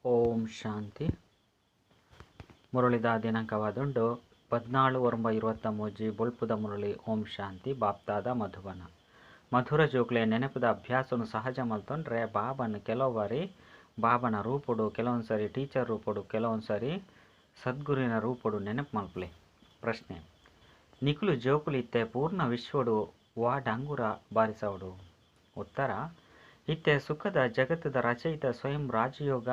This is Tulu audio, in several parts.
ಓಂ ಶಾಂತಿ. ಮುರಳಿದ ದಿನಾಂಕವಾದುಂಡು 14/9/23 ಬೊಲ್ಪುದ ಮುರಳಿ. ಓಂ ಶಾಂತಿ. ಬಾಪ್ತಾದ ಮಧುಬನ. ಮಧುರ ಜೋಕ್ಲೆ ನೆನಪುದ ಅಭ್ಯಾಸನು ಸಹಜ ಮಲ್ತೊಂಡ್ರೆ ಬಾಬನ ಕೆಲವು ಬಾರಿ ಬಾಬನ ರೂಪೊಡು, ಕೆಲವೊಂದು ಸಾರಿ ಟೀಚರ್ ರೂಪೊಡು, ಕೆಲವೊಂದು ಸಾರಿ ಸದ್ಗುರುವಿನ ರೂಪೊಡು ನೆನಪು ಮಲ್ಪಲೆ. ಪ್ರಶ್ನೆ: ನಿಕುಲು ಜೋಕುಲು ಇತ್ತೆ ಪೂರ್ಣ ವಿಶ್ವಡು ವಾ ಡಾಂಗುರ ಬಾರಿಸವಡು? ಉತ್ತರ: ಇತ್ತೆ ಸುಖದ ಜಗತ್ತದ ರಚಯಿತ ಸ್ವಯಂ ರಾಜಯೋಗ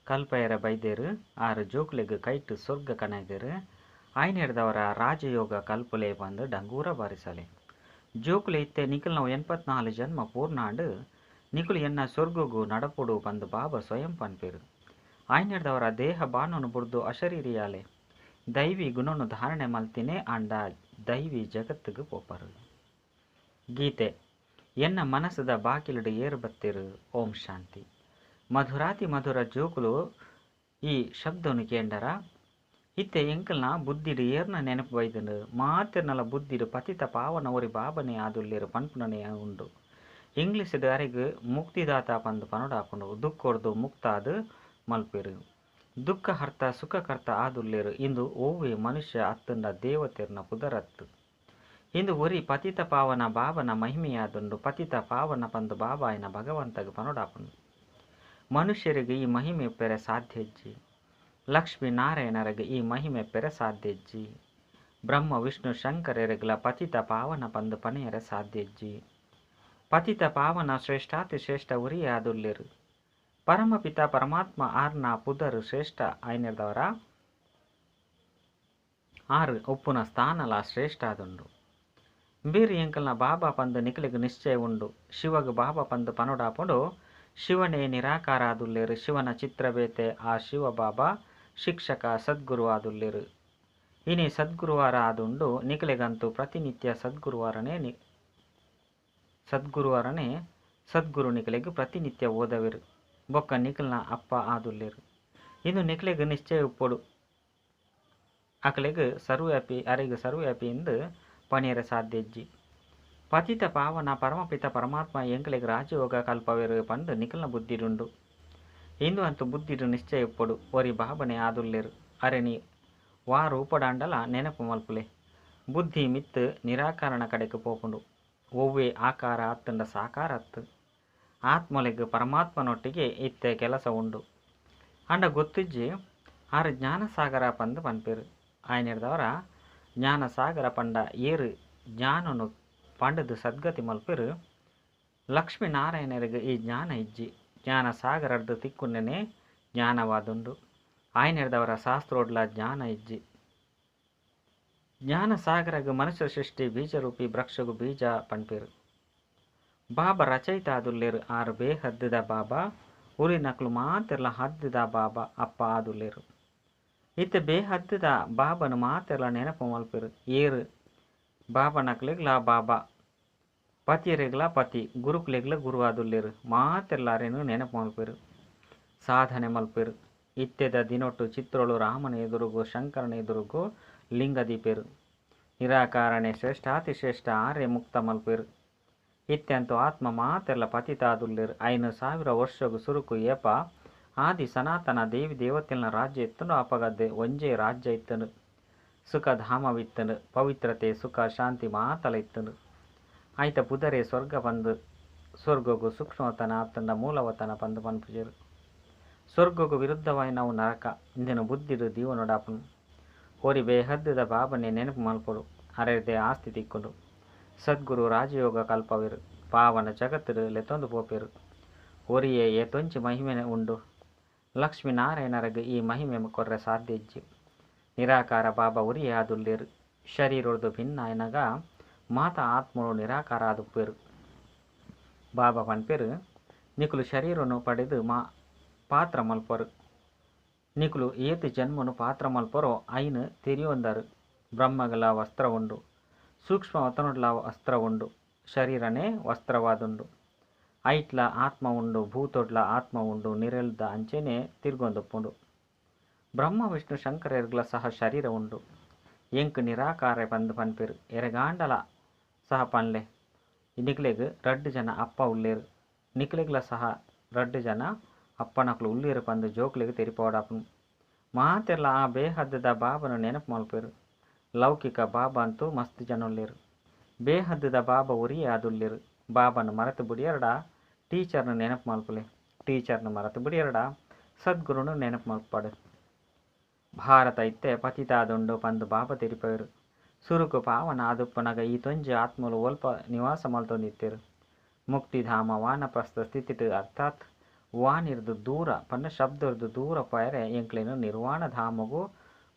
ಕಲ್ಪಯರ ಬೈದೇರು. ಆರು ಜೋಕುಲೆಗ್ ಕೈಟ್ ಸ್ವರ್ಗ ಕನೈದೇರು. ಆಯ್ನೆಡ್ದವರ ರಾಜಯೋಗ ಕಲ್ಪಲೆ ಬಂದು ಡಂಗೂರ ಬಾರಿಸಲೆ. ಜೋಕುಲೆ ಇತ್ತೆ ನಿಕುಲ್ನ 84 ಜನ್ಮ ಪೂರ್ಣಾಂಡ್. ನಿಕುಲು ಎನ್ನ ಸ್ವರ್ಗಗು ನಡಪೊಡು ಪಂದು ಬಾಬಾ ಸ್ವಯಂ ಪನ್ಪೇರು. ಆಯ್ನೆಡ್ದವರ ದೇಹ ಬಾನನು ಬುಡ್ದು ಅಶರೀರಿಯಾಲೆ ದೈವಿ ಗುಣನು ಧಾರಣೆ ಮಲ್ತಿನೇ ಆಂಡ ದೈವಿ ಜಗತ್ತಿಗೆ ಪೋಪರು. ಗೀತೆ: ಎನ್ನ ಮನಸ್ಸದ ಬಾಕಿಲುಡು ಏರು ಬತ್ತೇರು. ಓಂ ಶಾಂತಿ. ಮಧುರಾತಿ ಮಧುರ ಜೋಕುಲು ಈ ಶಬ್ದನು ಕೇಂಡರ ಇತ್ತೆ ಎಂಕಲ್ನ ಬುದ್ಧಿಡು ಏರ್ನ ನೆನಪು ಬೈದನು. ಮಾತಿರ್ನಲ ಬುದ್ಧಿಡು ಪತಿತ ಪಾವನ ಒರಿ ಬಾಬನೆ ಆದುಲ್ಲೇರು ಪನ್ಪುನನೆ ಉಂಡು. ಇಂಗ್ಲೀಷ್ ಅರೆಗ್ ಮುಕ್ತಿದಾತ ಪಂದು ಪನೊಡಾಪುಂಡು. ದುಕ್ಕೊರ್ದು ಮುಕ್ತಾದ್ ಮಲ್ಪೆರು. ದುಃಖ ಹರ್ತ ಸುಖಕರ್ತ ಆದುಲ್ಲೇರು. ಇಂದು ಒವ್ವೆ ಮನುಷ್ಯ ಅತ್ತಂಡ ದೇವತೆರ್ನ ಪುದರತ್ತು. ಇಂದು ಒರಿ ಪತಿತ ಪಾವನ ಬಾಬನ ಮಹಿಮೆಯಾದುಂಡು. ಪತಿತ ಪಾವನ ಪಂದು ಬಾಬಾಯನ ಭಗವಂತಗ ಪನೊಡಾಪುಂಡು. ಮನುಷ್ಯರಿಗೆ ಈ ಮಹಿಮೆ ಪೆರೆ ಸಾಧ್ಯಜ್ಜಿ. ಲಕ್ಷ್ಮೀ ನಾರಾಯಣರಿಗೆ ಈ ಮಹಿಮೆ ಪೆರೆ ಸಾಧ್ಯಜ್ಜಿ. ಬ್ರಹ್ಮ ವಿಷ್ಣು ಶಂಕರರಿಗಲ ಪತಿತ ಪಾವನ ಪಂದು ಪನೆಯರ ಸಾಧ್ಯಜ್ಜಿ. ಪತಿತ ಪಾವನ ಶ್ರೇಷ್ಠಾತಿ ಶ್ರೇಷ್ಠ ಉರಿಯಾದುಲ್ಲೇರು. ಪರಮಪಿತ ಪರಮಾತ್ಮ ಆರ್ನ ಪುದರ್ ಶ್ರೇಷ್ಠ ಆಯ್ನೆದವರ ಆರು ಒಪ್ಪುನ ಸ್ಥಾನಲ ಶ್ರೇಷ್ಠ ಆದುಂಡು. ಬೀರಿ ಎಂಕಲ್ನ ಬಾಬಾ ಪಂದು ನಿಕಲಿಗೆ ನಿಶ್ಚಯ ಉಂಡು. ಶಿವಗ ಬಾಬಾ ಪಂದು ಪನೊಡಾಪುಂಡು. ಶಿವನೇ ನಿರಾಕಾರ ಆದುಲ್ಲೇರು. ಶಿವನ ಚಿತ್ರಬೇತೆ ಆ ಶಿವ ಬಾಬಾ ಶಿಕ್ಷಕ ಸದ್ಗುರು ಆದುಲ್ಲೇರು. ಇನಿ ಸದ್ಗುರುವಾರ ಆದುಂಡು. ನಿಕಲೆಗಂತೂ ಪ್ರತಿನಿತ್ಯ ಸದ್ಗುರುವಾರನೇ ಸದ್ಗುರು ನಿಕಲೆಗ್ ಪ್ರತಿನಿತ್ಯ ಓದವೆರು. ಬೊಕ್ಕ ನಿಕಲ್ನ ಅಪ್ಪ ಆದುಲ್ಲೇರು. ಇನ್ನು ನಿಕಲೆಗ್ ನಿಶ್ಚಯ ಉಪ್ಪೊಡು. ಅಕಲೆಗ್ ಸರ್ವವ್ಯಾಪಿ ಅರೆಗ್ ಸರ್ವವ್ಯಾಪಿ ಎಂದು ಪಣಿಯರ ಸಾಧ್ಯಜ್ಜಿ. ಪತಿತ ಪಾವನ ಪರಮಪಿತ ಪರಮಾತ್ಮ ಎಂಕಲೆಗ್ ರಾಜಯೋಗ ಕಲ್ಪವೆರು ಪಂದು ನಿಕಲ್ನ ಬುದ್ಧಿಡುಂಡು. ಇಂದು ಅಂತೂ ಬುದ್ಧಿಡು ನಿಶ್ಚಯ ಉಪ್ಪೊಡು. ಒರಿ ಬಾಬನೆ ಆದುಲ್ಲೇರು. ಅರೆನಿ ವಾ ರೂಪಡಾಂಡಲ ನೆನಪು ಮಲ್ಪುಲೆ. ಬುದ್ಧಿ ಮಿತ್ತು ನಿರಾಕರಣ ಕಡೆಗೆ ಪೋಪುಂಡು. ಒವ್ವೆ ಆಕಾರ ಅತ್ತಂಡ ಸಾಕಾರ ಅತ್ತು. ಆತ್ಮಲೆಗ್ ಪರಮಾತ್ಮನೊಟ್ಟಿಗೆ ಇತ್ತೆ ಕೆಲಸ ಉಂಡು. ಅಂಡ ಗೊತ್ತಿಜ್ಜಿ ಆರು ಜ್ಞಾನಸಾಗರ ಪಂದು ಪನ್ಪೇರು. ಆಯ್ನೆಡ್ದವರ ಜ್ಞಾನಸಾಗರ ಪಂಡ ಏರು ಜ್ಞಾನನು ಪಂಡದು ಸದ್ಗತಿ ಮಲ್ಪೇರು. ಲಕ್ಷ್ಮೀನಾರಾಯಣರಿಗೆ ಈ ಜ್ಞಾನ ಇಜ್ಜಿ. ಜ್ಞಾನಸಾಗರದ್ದು ತಿಕ್ಕುನ್ನೇ ಜ್ಞಾನವಾದುಂಡು. ಆಯ್ನೆಡ್ದವರ ಶಾಸ್ತ್ರೋಡ್ಲ ಜ್ಞಾನ ಇಜ್ಜಿ. ಜ್ಞಾನಸಾಗರಗ ಮನುಷ್ಯ ಸೃಷ್ಟಿ ಬೀಜರೂಪಿ ವೃಕ್ಷಗು ಬೀಜ ಪನ್ಪೇರು. ಬಾಬಾ ರಚಯಿತ ಆದುಲ್ಲೇರು. ಆರು ಬೇಹದ್ದಿದ ಬಾಬಾ ಊರಿನಕ್ಲು ಮಾತೆರ್ಲ ಹದ್ದಿದ ಬಾಬಾ ಅಪ್ಪ ಆದುಲ್ಲೇರು. ಇತ್ತೆ ಬೇಹದ್ದಿದ ಬಾಬನು ಮಾತೆರ್ಲ ನೆನಪು ಮಲ್ಪೇರು. ಏರು ಬಾಬನಕ್ಲೆಗ್ಲ ಬಾಬಾ, ಪತಿಯರೆಗ್ಲ ಪತಿ, ಗುರುಕುಲೆಗ್ಲ ಗುರು ಆದುಲ್ಲೇರು. ಮಾತೆರ್ಲಾರೇನು ನೆನಪು ಮಲ್ಪೇರು, ಸಾಧನೆ ಮಲ್ಪೇರು. ಇತ್ತೆದ ದಿನೊಟ್ಟು ಚಿತ್ರಳು ರಾಮನ ಎದುರುಗು ಶಂಕರನ ಎದುರುಗು ಲಿಂಗ ದೀಪೇರು. ನಿರಾಕಾರಣೆ ಶ್ರೇಷ್ಠಾತಿ ಶ್ರೇಷ್ಠ ಆರ್ಯ ಮುಕ್ತ ಮಲ್ಪೇರು. ಇತ್ಯಂತೂ ಆತ್ಮ ಮಾತೆರ್ಲ ಪತಿತ ಆದುಲ್ಲೇರು. 5000 ವರ್ಷಗು ಸುರುಕು ಏಪ ಆದಿ ಸನಾತನ ದೇವಿ ದೇವತೆಲ್ನ ರಾಜ್ಯ ಇತ್ತನು. ಅಪಗದ್ದೆ ಒಂಜೇ ರಾಜ್ಯ ಇತ್ತನು. ಸುಖಧಾಮವಿತ್ತನು. ಪವಿತ್ರತೆ ಸುಖ ಶಾಂತಿ ಮಾತಲ ಇತ್ತನು. ಆಯ್ತ ಪುದರೆ ಸ್ವರ್ಗ ಬಂದು ಸ್ವರ್ಗಗು ಸೂಕ್ಷ್ಮವತನ ಅತ್ತಂಡ ಮೂಲವತನ ಪಂದು ಪನ್ಪುಜೆರು. ಸ್ವರ್ಗಗು ವಿರುದ್ಧವಾಯಿ ನಾವು ನರಕ. ಇಂದಿನ ಬುದ್ಧಿಡು ದೀವನೊಡಾಪುನು. ಓರಿ ಬೇಹದ್ದಿದ ಬಾಬನೆ ನೆನಪು ಮಲ್ಪೊಡು. ಅರೆರ್ದೆ ಆಸ್ತಿ ತಿಕ್ಕೊಂಡು ಸದ್ಗುರು ರಾಜಯೋಗ ಕಲ್ಪವೆರು. ಪಾವನ ಜಗತ್ತಿಡು ಲೆತ್ತೊಂದು ಪೋಪೆರು. ಒರಿಯೇ ಏತೊಂಚಿ ಮಹಿಮೆ ಉಂಡು. ಲಕ್ಷ್ಮೀನಾರಾಯಣರಿಗೆ ಈ ಮಹಿಮೆ ಕೊರ್ರೆ ಸಾಧ್ಯ ಇಜ್ಜಿ. ನಿರಾಕಾರ ಬಾಬಾ ಉರಿಯೇ ಆದುಲ್ಲೇರು. ಶರೀರೊರ್ದು ಭಿನ್ನ ಆಯ್ನಗ ಮಾತಾ ಆತ್ಮಳು ನಿರಾಕಾರ ಆದುಪ್ಪೇರು. ಬಾಬಾ ಪನ್ಪೇರು, ನಿಕುಲು ಶರೀರನು ಪಡೆದು ಮಾ ಪಾತ್ರ ಮಲ್ಪರು. ನಿಕುಲು ಏತು ಜನ್ಮನು ಪಾತ್ರ ಮಲ್ಪರೋ ಐನು ತೆರಿಯೊಂದರು. ಬ್ರಹ್ಮಗಳ ವಸ್ತ್ರ ಉಂಡು, ಸೂಕ್ಷ್ಮ ವತನುಡ್ಲ ವಸ್ತ್ರ ಉಂಡು, ಶರೀರನೇ ವಸ್ತ್ರವಾದುಂಡು. ಐಟ್ಲ ಆತ್ಮ ಉಂಡು, ಭೂತೊಡ್ಲ ಆತ್ಮ ಉಂಡು. ನಿರೆಲ್ದ ಅಂಚೆನೆ ತಿರ್ಗೊಂದುಪ್ಪುಂಡು. ಬ್ರಹ್ಮ ವಿಷ್ಣು ಶಂಕರರ್ಗ್ಲ ಸಹ ಶರೀರ ಉಂಡು. ಎಂಕ್ ನಿರಾಕಾರ ಪಂದು ಪನ್ಪೇರು. ಎರೆಗಾಂಡಲ ಸಹ ಪನ್ಲೆ. ನಿಕ್ಲೆಗ್ ರಡ್ಡು ಜನ ಅಪ್ಪ ಉಲ್ಲೇರು. ನಿಕ್ಲೆಗ್ಲ ಸಹ ರಡ್ಡು ಜನ ಅಪ್ಪನಕುಲು ಉಲ್ಲೇರು ಪಂದು ಜೋಕ್ಲೆಗ್ ತೆರಿಪಾವೊಡಾಪುಂಡು. ಮಾತೆರ್ಲ ಆ ಬೇಹದ್ದ ಬಾಬನ ನೆನಪು ಮಲ್ಪೆರು. ಲೌಕಿಕ ಬಾಬಾ ಅಂತೂ ಮಸ್ತ್ ಜನೊಲ್ಲೇರು. ಬೇಹದ್ದ ಬಾಬಾ ಒರಿಯೇ ಆದುಲ್ಲೇರು. ಬಾಬನ ಮರತು ಬುಡಿಯರಡ ಟೀಚರ್ನ ನೆನಪು ಮಲ್ಪುಲೆ. ಟೀಚರ್ನ ಮರತು ಬುಡಿಯರಡ ಸದ್ಗುರುನು ನೆನಪು ಮಲ್ಪಡು. ಭಾರತ ಇತ್ತೆ ಪತಿತಾದುಂಡು ಪಂದು ಬಾಬಾ ತೆರಿಪವೆರು. ಸುರುಕು ಪಾವನ ಆದುಪ್ಪನಗ ಈ ತೊಂಜಿ ಆತ್ಮಲು ಒಲ್ಪ ನಿವಾಸ ಮಲ್ತೊಂದಿತ್ತೆರು. ಮುಕ್ತಿಧಾಮ ವಾನಪ್ರಸ್ಥ ಸ್ಥಿತಿಟ್ ಅರ್ಥಾತ್ ವಾಣಿರ್ದು ದೂರ ಪಂಡ ಶಬ್ದರ್ದು ದೂರ ಪೋಯರೆ ಎಂಕ್ಲೆನ್ ನಿರ್ವಾಣ ಧಾಮಗು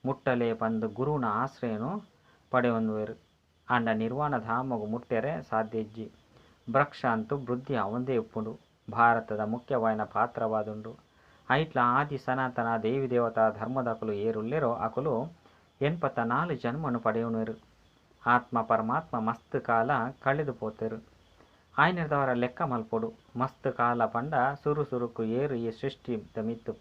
ಮುಟ್ಟಲೆ ಪಂದ್ ಗುರುವಿನ ಆಶ್ರಯನು ಪಡೆಯೊಂದುವೆರು. ಆಂಡ ನಿರ್ವಾಣ ಧಾಮಗು ಮುಟ್ಟೆರೆ ಸಾಧ್ಯ ಇಜ್ಜಿ. ವೃಕ್ಷ ಅಂತೂ ವೃದ್ಧಿ ಆವೊಂದೇ ಉಪ್ಪುಂಡು. ಭಾರತದ ಮುಖ್ಯವಾಯಿನ ಪಾತ್ರವಾದುಂಡು. ಐಟ್ಲ ಆದಿ ಸನಾತನ ದೇವಿ ದೇವತಾ ಧರ್ಮದಕುಲು ಏರುಲ್ಲೇರೋ ಅಕುಲು 84 ಜನ್ಮನು ಪಡೆಯುವರು. ಆತ್ಮ ಪರಮಾತ್ಮ ಮಸ್ತ್ ಕಾಲ ಕಳೆದು ಪೋತೆರು. ಆಯ್ನೆರ್ದವರ ಲೆಕ್ಕ ಮಲ್ಪೊಡು. ಮಸ್ತ್ ಕಾಲ ಪಂಡ ಸುರು ಸುರುಕು ಏರು ಈ ಸೃಷ್ಟಿದ ಮಿತ್ತು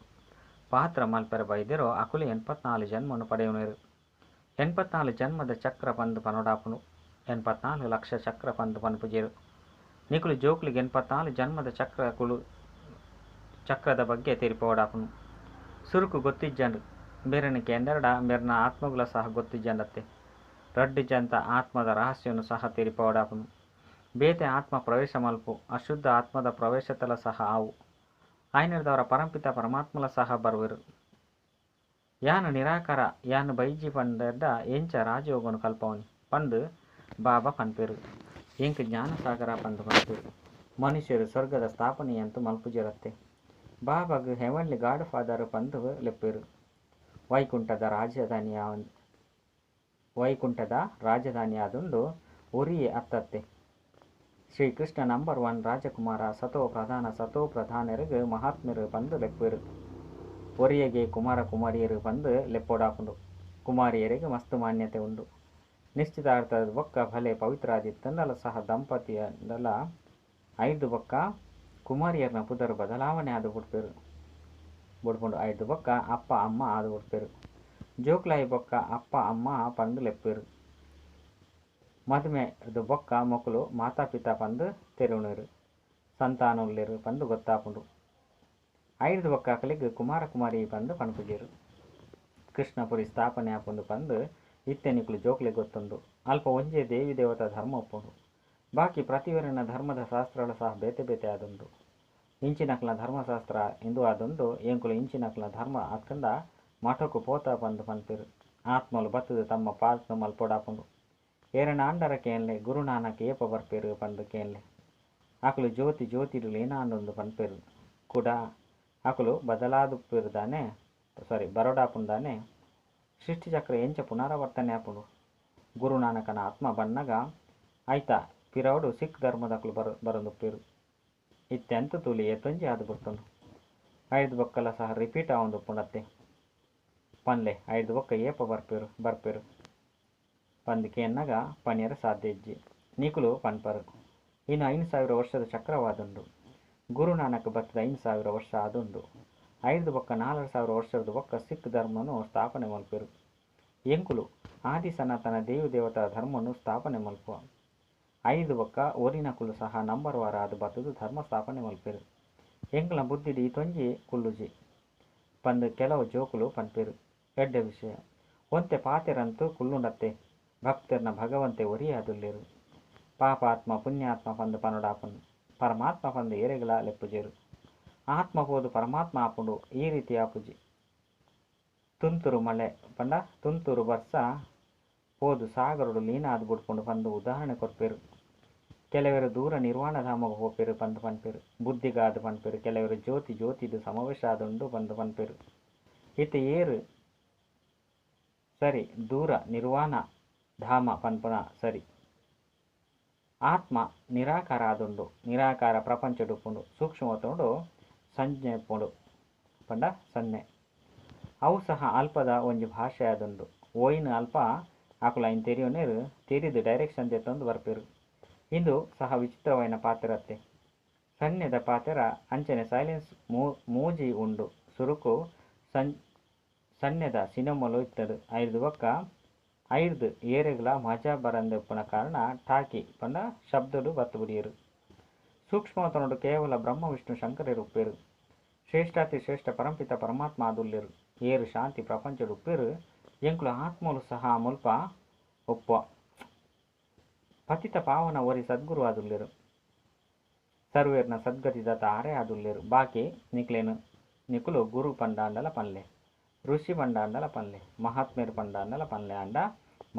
ಪಾತ್ರ ಮಲ್ಪೆರ ಬೈದೆರೋ ಅಕುಲು 84 ಜನ್ಮನು ಪಡೆಯುವರು. 84 ಜನ್ಮದ ಚಕ್ರ ಪಂದು ಪನೊಡಾಪುಂಡು. 84 ಲಕ್ಷ ಚಕ್ರ ಪಂದು ಪನ್ಪುಜೆರು. ನಿಕುಲು ಜೋಕ್ಲಿಗೆ 84 ಜನ್ಮದ ಚಕ್ರಕುಲು ಚಕ್ರದ ಬಗ್ಗೆ ತೆರಿಪೋಡಾಪುಂಡು. ಸುರುಕು ಗೊತ್ತಿಜ್ಜಂಡು ಮೇರನ ಕೇಂದರಡ ಮೇರನ ಆತ್ಮಗುಲ ಸಹ ಗೊತ್ತಿಜ್ಜಂಡತ್ತೆ. ರಡ್ಡು ಜಂತ ಆತ್ಮದ ರಹಸ್ಯವನ್ನು ಸಹ ತೆರಿಪೋಡಾಪುಂಡು. ಬೇತೆ ಆತ್ಮ ಪ್ರವೇಶ ಮಲ್ಪು ಅಶುದ್ಧ ಆತ್ಮದ ಪ್ರವೇಶತಲ ಸಹ ಆವು. ಆಯ್ನೆರ್ದವರ ಪರಂಪಿತ ಪರಮಾತ್ಮಲ ಸಹ ಬರುವೆರು. ಯಾನು ನಿರಾಕಾರ ಯಾನು ಬೈಜಿ ಪಂಡರ್ಡ ಎಂಚ ರಾಜಯೋಗನು ಕಲ್ಪವನಿ ಪಂದು ಬಾಬಾ ಪನ್ಪೆರು. ಎಂಕ್ ಜ್ಞಾನಸಾಗರ ಪಂದು ಪನ್ಪೆರು. ಮನುಷ್ಯರು ಸ್ವರ್ಗದ ಸ್ಥಾಪನೆಯಂತೂ ಮಲ್ಪುಜರತ್ತೆ. ಬಾಬಾಗ್ ಹೆವನ್ಲಿ ಗಾಡ್ ಫಾದರ್ ಪಂದು ಲೆಪ್ಪೆರು. ವೈಕುಂಠದ ರಾಜಧಾನಿಯಾದುಂಡು ಒರಿಯೇ ಅತ್ತತ್ತೆ. ಶ್ರೀಕೃಷ್ಣ ನಂಬರ್ 1 ರಾಜಕುಮಾರ ಸತೋ ಪ್ರಧಾನ ಸತೋ ಪ್ರಧಾನರಿಗೆ ಮಹಾತ್ಮರು ಪಂದು ಲೆಪ್ಪೆರು. ಒರಿಯಗೆ ಕುಮಾರ ಕುಮಾರಿಯರು ಪಂದು ಲೆಪ್ಪೋಡಾಪುಂಡು. ಕುಮಾರಿಯರಿಗೆ ಮಸ್ತ್ ಮಾನ್ಯತೆ ಉಂಡು. ನಿಶ್ಚಿತಾರ್ಥದ ಬೊಕ್ಕ ಭಲೆ ಪವಿತ್ರಾದಿತ್ತಂಡಲ ಸಹ ದಂಪತಿಯಂಡಲ ಐದು ಬೊಕ್ಕ ಕುಮಾರಿಯರ್ನ ಪುದರ್ ಬದಲಾವಣೆ ಆದು ಬಿಡ್ಪೆರು ಬುಡ್ಪುಂಡು. ಐದು ಬೊಕ್ಕ ಅಪ್ಪ ಅಮ್ಮ ಆದು ಬಿಡ್ಪೆರು. ಜೋಕ್ಲಾಯಿ ಬೊಕ್ಕ ಅಪ್ಪ ಅಮ್ಮ ಪಂದು ಲೆಪ್ಪೆರು. ಮದುಮೆದು ಬೊಕ್ಕ ಮೊಕುಲು ಮಾತಾಪಿತಾ ಪಂದು ತೆರುಣರು. ಸಂತಾನೊಲ್ಲೆರು ಪಂದು ಗೊತ್ತಾಪುಂಡು. ಐದು ಬೊಕ್ಕ ಅಕಲಿಗ್ ಕುಮಾರ ಕುಮಾರಿ ಪಂದು ಪನ್ಪುಜೆರು. ಕೃಷ್ಣಪುರಿ ಸ್ಥಾಪನೆ ಆಪುಂಡು ಪಂದು ಇತ್ತೆ ನಿಕುಲು ಜೋಕ್ಲೆ ಗೊತ್ತುಂಡು. ಅಲ್ಪ ಒಂಜೇ ದೇವಿ ದೇವತಾ ಧರ್ಮ ಉಪ್ಪುಂಡು. ಬಾಕಿ ಪ್ರತಿವರನ ಧರ್ಮದ ಶಾಸ್ತ್ರಗಳ ಸಹ ಬೇತೆ ಬೇತೆ ಆದುಂಡು. ಇಂಚಿನಕ್ಲ ಧರ್ಮಶಾಸ್ತ್ರ ಇಂದು ಆದುಂಡು. ಎಂಕುಲು ಇಂಚಿನಕ್ಲ ಧರ್ಮ ಅತ್ಕಂಡ ಮಠಕು ಪೋತ ಪಂದು ಪನ್ಪೆರು. ಆತ್ಮಲು ಬತ್ತದ ತಮ್ಮ ಪಾತ್ರ ಮಲ್ಪೊಡಾಪುಂಡು. ಏರನ ಆಂಡರ ಕೇನ್ಲೆ ಗುರುನಾನಕ್ ಏಪ ಬರ್ಪೆರು ಪಂದು ಕೇನ್ಲೆ. ಅಕುಲು ಜ್ಯೋತಿ ಜ್ಯೋತಿಡು ಲೀನಾಂಡೊಂದು ಪನ್ಪೆರು. ಕೂಡ ಅಕುಲು ಬದಲಾದುಪ್ಪೆರು ದಾನೆ ಸಾರಿ ಬರೋಡಾಪುಂಡು. ಸೃಷ್ಟಿಚಕ್ರ ಎಂಚ ಪುನರಾವರ್ತನೆ ಆಪುಂಡು. ಗುರುನಾನಕನ ಆತ್ಮ ಬನ್ನಗ ಆಯ್ತಾ ಪಿರವುಡು ಸಿಖ್ ಧರ್ಮದಕುಲು ಬರೊಂದುಪ್ಪೆರು. ಇತ್ತೆ ಅಂತು ತೂಲಿ ಏತೊಂಜಿ ಆದು ಬುಡ್ತುಂಡು. ಐದು ಬೊಕ್ಕಲ ಸಹ ರಿಪೀಟ್ ಆವೊಂದುಪ್ಪುಂಡತ್ತೆ. ಪನ್ಲೆ ಐದು ಬೊಕ್ಕ ಏಪ ಬರ್ಪೆರು ಬರ್ಪೆರು ಪಂದ್ ಕೇನ್ನಗ ಪನಿಯರ ಸಾಧ್ಯ ಇಜ್ಜಿ. ನಿಕುಲು ಪನ್ಪರು. ಇನ್ನು 5000 ವರ್ಷದ ಚಕ್ರವಾದುಂಡು. ಗುರುನಾನಕ್ ಬತ್ತದ 5000 ವರ್ಷ ಆದುಂಡು. ಐದು ಬೊಕ್ಕ 4500 ವರ್ಷದ ಬೊಕ್ಕ ಸಿಖ್ ಧರ್ಮನು ಸ್ಥಾಪನೆ ಮಲ್ಪೆರು. ಎಂಕುಲು ಆದಿ ಸನಾತನ ದೇವಿ ದೇವತಾ ಧರ್ಮನು ಸ್ಥಾಪನೆ ಮಲ್ಪುವ. ಐದು ಬೊಕ್ಕ ಒರಿನಕುಲು ಸಹ ನಂಬರ್ ವಾರ ಆದು ಬತ್ತದು ಧರ್ಮ ಸ್ಥಾಪನೆ ಮಲ್ಪೆರು. ಎಂಕುಲ ಬುದ್ಧಿಡಿ ತೊಂಜಿ ಕುಲ್ಲುಜಿ ಪಂದು ಕೆಲವು ಜೋಕುಲು ಪನ್ಪೆರು. ಎಡ್ಡೆ ವಿಷಯ ಒಂತೆ ಪಾತೆರಂತೂ ಕುಲ್ಲುಂಡತ್ತೆ. ಭಕ್ತರ್ನ ಭಗವಂತೆ ಒರಿಯಾದುಲ್ಲೇರು. ಪಾಪಾತ್ಮ ಪುಣ್ಯಾತ್ಮ ಪಂದು ಪನೊಡಾಪುಂಡು. ಪರಮಾತ್ಮ ಪಂದು ಏರೆಗಲ ಲೆಪ್ಪುಜೆರು. ಆತ್ಮ ಪೋದು ಪರಮಾತ್ಮ ಆಪುಂಡು ಈ ರೀತಿ ಆಪುಜಿ. ತುಂತುರು ಮಳೆ ಪಂಡ ತುಂತುರು ಬರ್ಸ ಪೋದು ಸಾಗರಡು ಲೀನ ಆದು ಬುಡ್ಪುಂಡು ಪಂದು ಉದಾಹರಣೆ ಕೊರ್ಪೆರು. ಕೆಲವರು ದೂರ ನಿರ್ವಾಣಧಾಮಗ್ ಪೋಪೆರು ಪಂದು ಪನ್ಪೆರು. ಬುದ್ಧಿಗಾದು ಪನ್ಪೆರು. ಕೆಲವರು ಜ್ಯೋತಿ ಜ್ಯೋತಿದು ಸಮಾವೇಶ ಆದುಂಡು ಪಂದು ಪನ್ಪೆರು. ಇತ್ತೆ ಏರು ಸರಿ ದೂರ ನಿರ್ವಾಣ ಧಾಮ ಪನ್ಪುನ ಸರಿ. ಆತ್ಮ ನಿರಾಕಾರ ಆದುಂಡು. ನಿರಾಕಾರ ಪ್ರಪಂಚಡುಪ್ಪುಂಡು. ಸೂಕ್ಷ್ಮತೋಡು ಸಂಜ್ಞೆ ಉಪ್ಪುಂಡು ಪಂಡ ಸನ್ನೆ. ಅವು ಸಹ ಅಲ್ಪದ ಒಂಜಿ ಭಾಷೆ ಆದುಂಡು. ಓಯಿನ ಅಲ್ಪ ಅಕುಲು ಐನ್ ತೆರಿಯೋನೇರು ತೆರಿದು ಡೈರೆಕ್ಷನ್ ದೆತ್ತೊಂದು ಬರ್ಪೆರು. ಇಂದು ಸಹ ವಿಚಿತ್ರವಾಯಿನ ಪಾತೆರತ್ತೆ. ಸನ್ನೆದ ಪಾತೆರ ಅಂಚನೆ ಸೈಲೆನ್ಸ್ ಮೂಜಿ ಉಂಡು. ಸುರುಕು ಸನ್ನೆದ ಸಿನಿಮಲು ಇತ್ತದು. ಐದು ಬೊಕ್ಕ ಐದು ಏರೆಗ್ಲ ಮಜಾ ಬರಂದೆ ಉಪ್ಪುನ ಕಾರಣ ಟಾಕಿ ಪಂಡ ಶಬ್ದಡು ಬತ್ತು ಬುಡಿಯರು. ಸೂಕ್ಷ್ಮತನೋಡು ಕೇವಲ ಬ್ರಹ್ಮ ವಿಷ್ಣು ಶಂಕರರು ಉಪ್ಪೆರು. ಶ್ರೇಷ್ಠಾತಿ ಶ್ರೇಷ್ಠ ಪರಂಪಿತ ಪರಮಾತ್ಮ ಆದುಲ್ಲೆರು. ಏರು ಶಾಂತಿ ಪ್ರಪಂಚಡು ಉಪ್ಪೇರು ಎಂಕುಲು ಆತ್ಮಲು ಸಹ ಮುಲ್ಪ ಒಪ್ಪ. ಪತಿತ ಪಾವನ ಒರಿ ಸದ್ಗುರು ಆದುಲ್ಲೆರು. ಸರ್ವೇರ್ನ ಸದ್ಗತಿದಾತ ಆರೇ ಆದುಲ್ಲೆರು. ಬಾಕಿ ನಿಕ್ಲೇನು ನಿಕುಲು ಗುರು ಪಂಡಾಂಡಲ ಪನ್ಲೆ, ಋಷಿ ಪಂಡಾಂಡಲ ಪನ್ಲೆ, ಮಹಾತ್ಮೇರು ಪಂಡಾಂಡಲ ಪನ್ಲೆ ಆಂಡ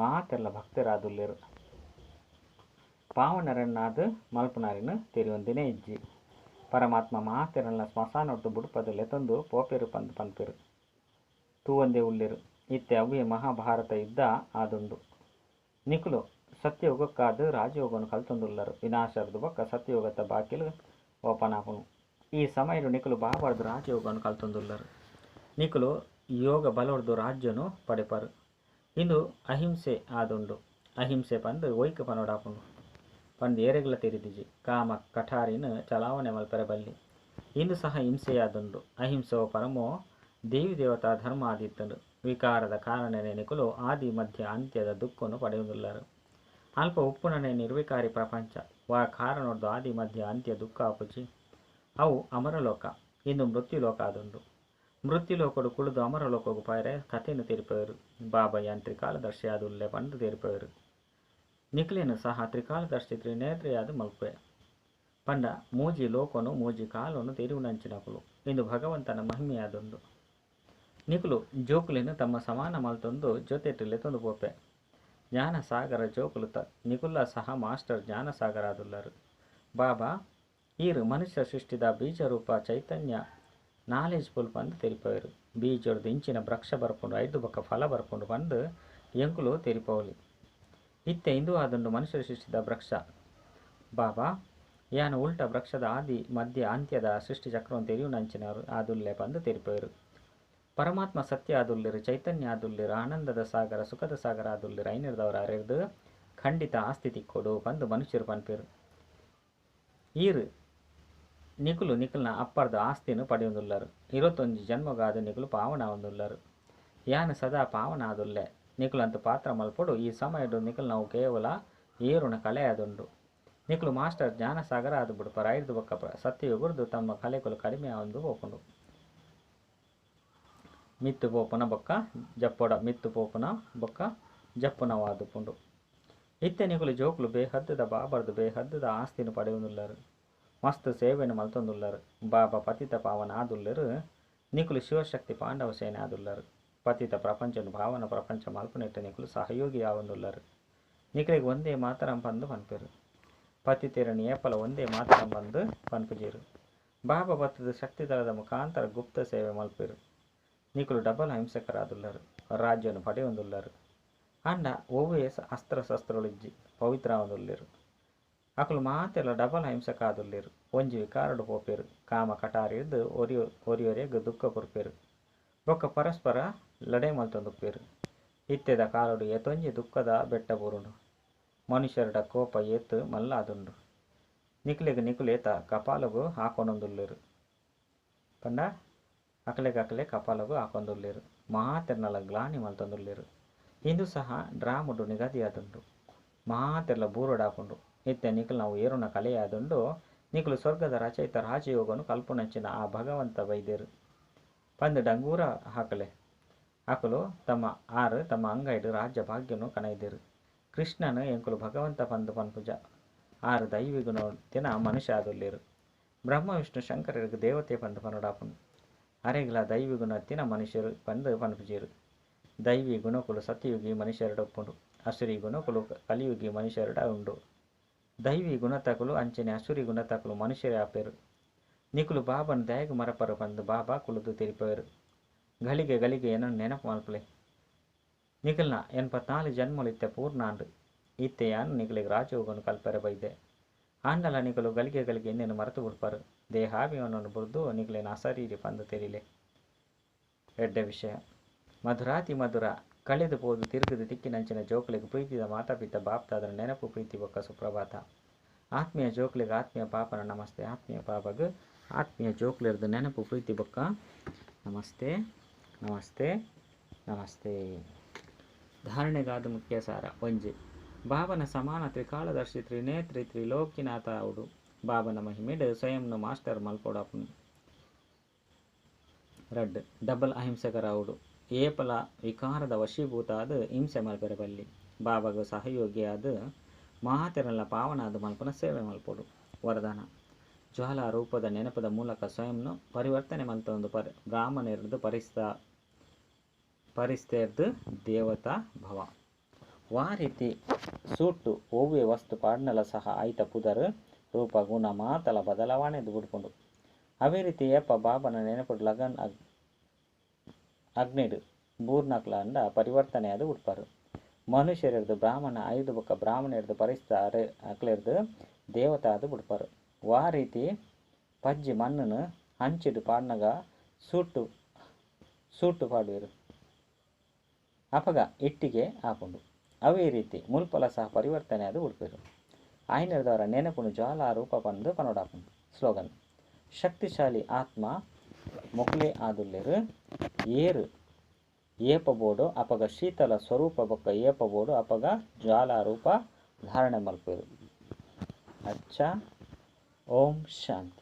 ಮಾತೆರ್ಲ ಭಕ್ತರಾದುಲ್ಲೆರು. ಪಾವನರನ್ನಾದ ಮಲ್ಪುನಾರಿನ ತೆರಿಯೊಂದಿನೇ ಇಜ್ಜಿ. ಪರಮಾತ್ಮ ಮಾತೆರನ್ನ ಸ್ಮಶಾನೊಟ್ಟು ಬುಡುಪದ ಲೆತೊಂದು ಪೋಪೆರು ಪಂದ್ ಪನ್ಪೆರು ತೂವಂದೇ ಉಲ್ಲೆರು. ಇತ್ತೆ ಅವ್ವೇ ಮಹಾಭಾರತ ಯುದ್ಧ ಆದುಂಡು. ನಿಕುಲು ಸತ್ಯಯುಗಕ್ಕಾದ್ ರಾಜಯೋಗನು ಕಲ್ತೊಂದುಲ್ಲರು. ವಿನಾಶರ್ದು ಬೊಕ್ಕ ಸತ್ಯಯುಗದ ಬಾಕಿಲು ಓಪನ್ ಆಪುನು. ಈ ಸಮಯಡು ನಿಕುಲು ಬಾಬಾರ್ದು ರಾಜಯೋಗನು ಕಲ್ತೊಂದುಲ್ಲರು. ನಿಕುಲು ಯೋಗ ಬಲೊರ್ದು ರಾಜ್ಯನು ಪಡೆಪರು. ಇಂದು ಅಹಿಂಸೆ ಆದುಂಡು. ಅಹಿಂಸೆ ಪಂದ್ ಒಯ್ಕ್ ಪನೊಡಾಪುಂಡು ಪಂದ್ ಏರೆಗ್ಲ ತೆರಿದಿಜಿ. ಕಾಮ ಕಠಾರಿನ ಚಲಾವಣೆ ಮಲ್ಪೆರೆ ಬಲ್ಲಿ. ಇಂದು ಸಹ ಹಿಂಸೆಯಾದುಂಡು. ಅಹಿಂಸೋ ಪರಮೋ ದೇವಿ ದೇವತಾ ಧರ್ಮ ಆದಿತ್ತುಂಡು. ವಿಕಾರದ ಕಾರಣನೇ ನಿಕುಲು ಆದಿ ಮಧ್ಯ ಅಂತ್ಯದ ದುಃಖನು ಪಡೆಯುವುದಿಲ್ಲರು. ಅಲ್ಪ ಉಪ್ಪುನನೆ ನಿರ್ವಿಕಾರಿ ಪ್ರಪಂಚ ವಾ ಕಾರಣೊಡ್ದು ಆದಿ ಮಧ್ಯ ಅಂತ್ಯ ದುಃಖ ಆಪುಜಿ. ಅವು ಅಮರಲೋಕ. ಇಂದು ಮೃತ್ಯುಲೋಕ ಆದುಂಡು. ಮೃತ್ಯುಲೋಕಡು ಕುಳಿದು ಅಮರಲೋಕಗು ಪಾಯರೆ ಕಥೆಯನ್ನು ತೀರ್ಪವರು. ಬಾಬಾ ಯಾನ್ ತ್ರಿಕಾಲದರ್ಶಿ ಆದುಲ್ಲೆ ಪಂದು ತೀರ್ಪವರು. ನಿಕ್ಲೇನು ಸಹ ತ್ರಿಕಾಲದರ್ಶಿ ತ್ರಿನೇತ್ರಿಯಾದ ಮಲ್ಪೆ ಪಂಡ ಮೂಜಿ ಲೋಕನು ಮೂಜಿ ಕಾಲನು ತೆರಿವುನಂಚಿನಕುಲು. ಇಂದು ಭಗವಂತನ ಮಹಿಮೆಯಾದುಂಡು. ನಿಕುಲು ಜೋಕುಲೇನು ತಮ್ಮ ಸಮಾನ ಮಲ್ತೊಂದು ಜೊತೆಟು ಲೆತ್ತೊಂದು ಪೋಪೆ. ಜ್ಞಾನಸಾಗರ ಜೋಕುಲು ನಿಕುಲ್ಲ ಸಹ ಮಾಸ್ಟರ್ ಜ್ಞಾನಸಾಗರ ಆದುಲ್ಲರು. ಬಾಬಾ ಈರು ಮನುಷ್ಯ ಸೃಷ್ಟಿದ ಬೀಜರೂಪ ಚೈತನ್ಯ ನಾಲೆಜ್ ಫುಲ್ ಪಂದು ತೆರಿಪವರು. ಬೀಜೊಡ್ದು ಇಂಚಿನ ವೃಕ್ಷ ಬರ್ಪುಂಡು, ಐದು ಬೊಕ್ಕ ಫಲ ಬರ್ಪುಂಡು ಪಂದು ಎಂಕುಲು ತೆರಿಪವಲಿ. ಇತ್ತೆ ಇಂದು ಆದುಂಡು ಮನುಷ್ಯ ಸೃಷ್ಟಿದ ವೃಕ್ಷ. ಬಾಬಾ ಯಾನು ಉಲ್ಟ ವೃಕ್ಷದ ಆದಿ ಮಧ್ಯ ಅಂತ್ಯದ ಸೃಷ್ಟಿ ಚಕ್ರವನ್ನು ತೆರಿಯುನಂಚಿನವರು ಆದುಲ್ಲೆ ಪಂದು ತೆರಿಪವರು. ಪರಮಾತ್ಮ ಸತ್ಯ ಆದುಲ್ಲೆರು, ಚೈತನ್ಯ ಆದುಲ್ಲೆರು, ಆನಂದದ ಸಾಗರ ಸುಖದ ಸಾಗರ ಆದುಲ್ಲೆರು. ಐನಿರ್ದವರ ಅರೆರ್ದು ಖಂಡಿತ ಆಸ್ತಿ ತಿಕ್ಕೊಡು ಪಂದು ಮನುಷ್ಯರು ಪನ್ಪೆರು. ಈರು ನಿಕುಲು ನಿಕುಲ್ನ ಅಪ್ಪರ್ದ ಆಸ್ತಿಯನ್ನು ಪಡೆಯೊಂದುಲ್ಲರು. 21 ಜನ್ಮಗಾದ ನಿಕುಲು ಪಾವನ ಆವೊಂದುಲ್ಲರು. ಯಾನು ಸದಾ ಪಾವನ ಆದುಲ್ಲೆ. ನಿಕುಲಂತ ಪಾತ್ರ ಮಲ್ಪೊಡು. ಈ ಸಮಯಡು ನಿಕುಲು ನಾವು ಕೇವಲ ಏರುನ ಕಲೆ ಆದುಂಡು. ನಿಕುಲು ಮಾಸ್ಟರ್ ಜ್ಞಾನಸಾಗರ ಆದು ಬಿಡುಪರ. ಐದು ಬೊಕ್ಕ ಸತ್ಯಯುಗರ್ದು ತಮ್ಮ ಕಲೆಕುಲು ಕಡಿಮೆ ಆವೊಂದು ಪೋಪುಂಡು. ಮಿತ್ತು ಪೋಪುನ ಬೊಕ್ಕ ಜಪ್ಪೊಡ ಮಿತ್ತು ಪೋಪುನ ಬೊಕ್ಕ ಜಪ್ಪುನವಾದುಪುಂಡು. ಇತ್ತೆ ನಿಕುಲು ಜೋಕುಲು ಬೇಹದ್ದುದ ಬಾಬರ್ದು ಬೇಹದ್ದುದ ಆಸ್ತಿನ ಪಡೆಯೊಂದುಲ್ಲರು. ಮಸ್ತ್ ಸೇವೆಯನ್ನು ಮಲ್ತೊಂದುಲ್ಲರು. ಬಾಬಾ ಪತಿತ ಪಾವನ ಆದುಲ್ಲೆರು. ನಿಕುಲು ಶಿವಶಕ್ತಿ ಪಾಂಡವ ಸೇನೆ ಆದುಲ್ಲರು. ಪತಿತ ಪ್ರಪಂಚನು ಭಾವನ ಪ್ರಪಂಚ ಮಲ್ಪುನೆಟ್ಟ ನಿಕುಲು ಸಹಯೋಗಿ ಆವೊಂದುಲ್ಲರು. ನಿಕಲಿಗೆ ಒಂದೇ ಮಾತರಂ ಪಂದು ಪನ್ಪೆರು. ಪತಿತೆರನು ಏಪಲ ಒಂದೇ ಮಾತರಂ ಬಂದು ಪನ್ಪುಜೆರು. ಬಾಬಾ ಬತ್ತದ ಶಕ್ತಿ ದಳದ ಮುಖಾಂತರ ಗುಪ್ತ ಸೇವೆ ಮಲ್ಪೆರು. ನಿಕುಲು ಡಬಲ್ ಹಿಂಸಕರಾದುಲ್ಲರು. ರಾಜ್ಯವನ್ನು ಪಡೆಯೊಂದುಲ್ಲರು. ಅಂಡ ಒವ್ವೇ ಅಸ್ತ್ರ ಶಸ್ತ್ರಗಳಿಜ್ಜಿ ಪವಿತ್ರ ಆವೊಂದುಲ್ಲೆರು. ಅಕುಲು ಮಾತೆಲ್ಲ ಡಬಲ್ ಹಿಂಸಕ ಆದುಲ್ಲೆರು. ಒಂಜಿ ವಿಕಾರಡು ಪೋಪೆರು. ಕಾಮ ಕಟಾರಿರ್ದು ಒರಿಯೊರೆಗ್ ದುಃಖ ಕೊರ್ಪೆರು. ಬೊಕ್ಕ ಪರಸ್ಪರ ಲಡೈ ಮಲ್ತೊಂದುಪ್ಪೆರು. ಇತ್ತೆದ ಕಾಲಡು ಏತೊಂಜಿ ದುಃಖದ ಬೆಟ್ಟ ಬೂರುಂಡು. ಮನುಷ್ಯರಡ ಕೋಪ ಏತ್ ಮಲ್ಲ ಆದುಂಡು. ನಿಕ್ಲೆಗ್ ನಿಕುಲು ಏತ ಕಪಾಲಗು ಹಾಕೊಂಡೊಂದುಲ್ಲೆರು. ಪಂಡ ಅಕಲೆಗ್ ಅಕಲೆ ಕಪಾಲಗು ಹಾಕೊಂದುಲ್ಲೆರು. ಮಾತೆರ್ನಲ ಗ್ಲಾನಿ ಮಲ್ತೊಂದುಲ್ಲೆರು. ಇಂದು ಸಹ ಡ್ರಾಮುಡು ನಿಗದಿಯಾದುಂಡು. ಮಾತೆರ್ಲ ಬೂರೊಡಾಪುಂಡು. ಇತ್ತೆ ನಿಕುಲು ನಾವು ಏರುನ ಕಲೆಯಾದುಂಡು. ನಿಕುಲು ಸ್ವರ್ಗದ ರಚಯಿತ ರಾಜಯೋಗನು ಕಲ್ಪುನಂಚಿನ ಆ ಭಗವಂತ ಬೈದೆರು ಪಂದು ಡಂಗೂರ ಹಾಕಲೆ. ಅಕುಲು ತಮ್ಮ ಆರು ತಮ್ಮ ಅಂಗೈಡು ರಾಜ್ಯ ಭಾಗ್ಯನು ಕನೈದೆರು. ಕೃಷ್ಣನು ಎಂಕುಲು ಭಗವಂತ ಪಂದು ಪನ್ಪುಜ. ಆರು ದೈವಿ ಗುಣತಿನ ಮನುಷ್ಯ ಆದುಲ್ಲೆರು. ಬ್ರಹ್ಮ ವಿಷ್ಣು ಶಂಕರರಿಗೆ ದೇವತೆ ಪಂದು ಪನೊಡಾಪುಂಡು. ಅರೆಗ್ಲ ದೈವಿ ಗುಣತಿನ ಮನುಷ್ಯರು ಪಂದು ಪನ್ಪುಜೆರು. ದೈವಿ ಗುಣಕುಲು ಸತ್ಯಯುಗಿ ಮನುಷ್ಯರಡ ಉಪ್ಪುಂಡು. ಅಸುರಿ ಗುಣಕುಲು ಕಲಿಯುಗಿ ಮನುಷ್ಯರಡ ಉಂಡು. ದೈವಿ ಗುಣತಕುಲು ಅಂಚನೆ ಅಸುರಿ ಗುಣತಕುಲು ಮನುಷ್ಯರೇ ಆಪೆರು. ನಿಕುಲು ಬಾಬನ ದಯಗು ಮರಪರು ಪಂದು ಬಾಬಾ ಕುಲುದು ತೆರಿಪೆರು. ಗಳಿಗೆ ಗಳಿಗೆ ಏನನ್ನು ನೆನಪು ಮಲ್ಪಲೆ. ನಿಕಲ್ನ 84 ಜನ್ಮಲು ಇತ್ತೆ ಪೂರ್ಣಾಂಡು. ಇತ್ತೆ ಯಾನು ನಿಕಲಿಗೆ ರಾಜಯೋಗನು ಕಲ್ಪೆರೆ ಬೈದೆ. ಆಂಡಲ ನಿಕಲು ಗಳಿಗೆ ಗಳಿಗೆ ಇನ್ನೇನು ಮರೆತು ಬಿಡ್ಪಾರು. ದೇಹಾಭಿಮಾನವನ್ನು ಬುಡ್ದು ನಿಕಲೇನು ಅಸರೀರಿ ಪಂದು ತೆರಿಲೆ. ಎಡ್ಡೆ ವಿಷಯ. ಮಧುರಾತಿ ಮಧುರ ಕಳೆದು ಪೋದು ತಿರುಗದು ತಿಕ್ಕಿನಂಚಿನ ಜೋಕುಲಿಗೆ ಪ್ರೀತಿದ ಮಾತಾಪಿತ ಬಾಪ್ತಾದರ ನೆನಪು ಪ್ರೀತಿ ಬೊಕ್ಕ ಸುಪ್ರಭಾತ. ಆತ್ಮೀಯ ಜೋಕುಲಿಗೆ ಆತ್ಮೀಯ ಪಾಪನ ನಮಸ್ತೆ. ಆತ್ಮೀಯ ಪಾಪಗ ಆತ್ಮೀಯ ಜೋಕುಲಿರ್ದು ನೆನಪು ಪ್ರೀತಿ ಬೊಕ್ಕ ನಮಸ್ತೆ ನಮಸ್ತೆ ನಮಸ್ತೆ. ಧಾರಣೆಗಾದ ಮುಖ್ಯ ಸಾರ. ಒಂಜಿ ಬಾಬನ ಸಮಾನ ತ್ರಿಕಾಲದರ್ಶಿ ತ್ರಿನೇತ್ರಿ ತ್ರಿಲೋಕಿನಾಥ ಅವಡು. ಬಾಬನ ಮಹಿಮೆಡ್ ಸ್ವಯಂನು ಮಾಸ್ಟರ್ ಮಲ್ಪೊಡಾಪುನು. ರಡ್ಡ್ ಡಬಲ್ ಅಹಿಂಸಕರಾವೊಡು. ಏಪಲ ವಿಕಾರದ ವಶೀಭೂತ ಆದ್ ಹಿಂಸೆ ಮಲ್ಪೆರೆ ಬಲ್ಲಿ. ಬಾಬಾಗ್ ಸಹಯೋಗಿ ಆದ್ ಮಾತೆರೆನ್ಲ ಪಾವನ ಆದ್ ಮಲ್ಪುನ ಸೇವೆ ಮಲ್ಪೊಡು. ವರದಾನ: ಜ್ವಾಲಾ ರೂಪದ ನೆನಪುದ ಮೂಲಕ ಸ್ವಯಂನು ಪರಿವರ್ತನೆ ಮಲ್ತೊಂದು ಬ್ರಾಹ್ಮಣೆರ್ದ್ ಪರಿಸ್ತೇರ್ದ್ ದೇವತಾ ಭವ. ವಾ ರೀತಿ ಸೂಟ್ಟು ಒವ್ವೆ ವಸ್ತು ಪಾಡ್ಂಡಲ ಸಹ ಐತ ಪುದರ್, ರೂಪ, ಗುಣ ಮಾತಲ ಬದಲಾವಣೆ ಆದ್ ಬುಡ್ಪುಂಡು. ಅವ್ವೇ ರೀತಿ ಏಪ ಬಾಬಾನ ನೆನಪುಡು ಲಗನ್ ಅಗ್ನಿಡ್ ಬೂರ್ನಕುಲಾಂಡ ಪರಿವರ್ತನೆ ಆದ್ ಬುಡ್ಪರ್. ಮನುಷ್ಯರೆರ್ದ್ ಬ್ರಾಹ್ಮಣ ಐರ್ದ್ ಬೊಕ್ಕ ಬ್ರಾಹ್ಮಣೆರ್ದ್ ಪರಿಸ್ತ ಅಕ್ಲೆರ್ದ್ ದೇವತಾ ಆದ್ ಬುಡ್ಪರ್. ವಾ ರೀತಿ ಪಜ್ಜಿ ಮಣ್ಣುನು ಹಂಚಿಡ್ ಪಾಡ್ನಗ ಸೂಟ್ಟು ಸೂಟ್ಟು ಪಾಡುವೆರ್. ಅಪಗ ಇಟ್ಟಿಗೆ ಆಪುಂಡು. ಅವೇ ರೀತಿ ಮುಲ್ಪಲ ಸಹ ಪರಿವರ್ತನೆ ಆದ್ ಬುಡ್ಪೆರ್. ಆಯಿನೆಡ್ದಾವರ ನೆನಪುನು ಜ್ವಾಲಾ ರೂಪ ಪಂದ್ ಪನೊಡಾಪುಂಡು. ಸ್ಲೋಗನ್: ಶಕ್ತಿಶಾಲಿ ಆತ್ಮ ಮೊಕುಲೇ ಆದುಲ್ಲೆರ್. ಏರ್ ಏಪ ಬೋಡೋ ಅಪಗ ಶೀತಲ ಸ್ವರೂಪ ಬೊಕ್ಕ ಏಪ ಬೋಡೋ ಅಪಗ ಜ್ವಾಲಾ ರೂಪ ಧಾರಣೆ ಮಲ್ಪುವೆರ್. ಅಚ್ಚ, ಓಂ ಶಾಂತಿ.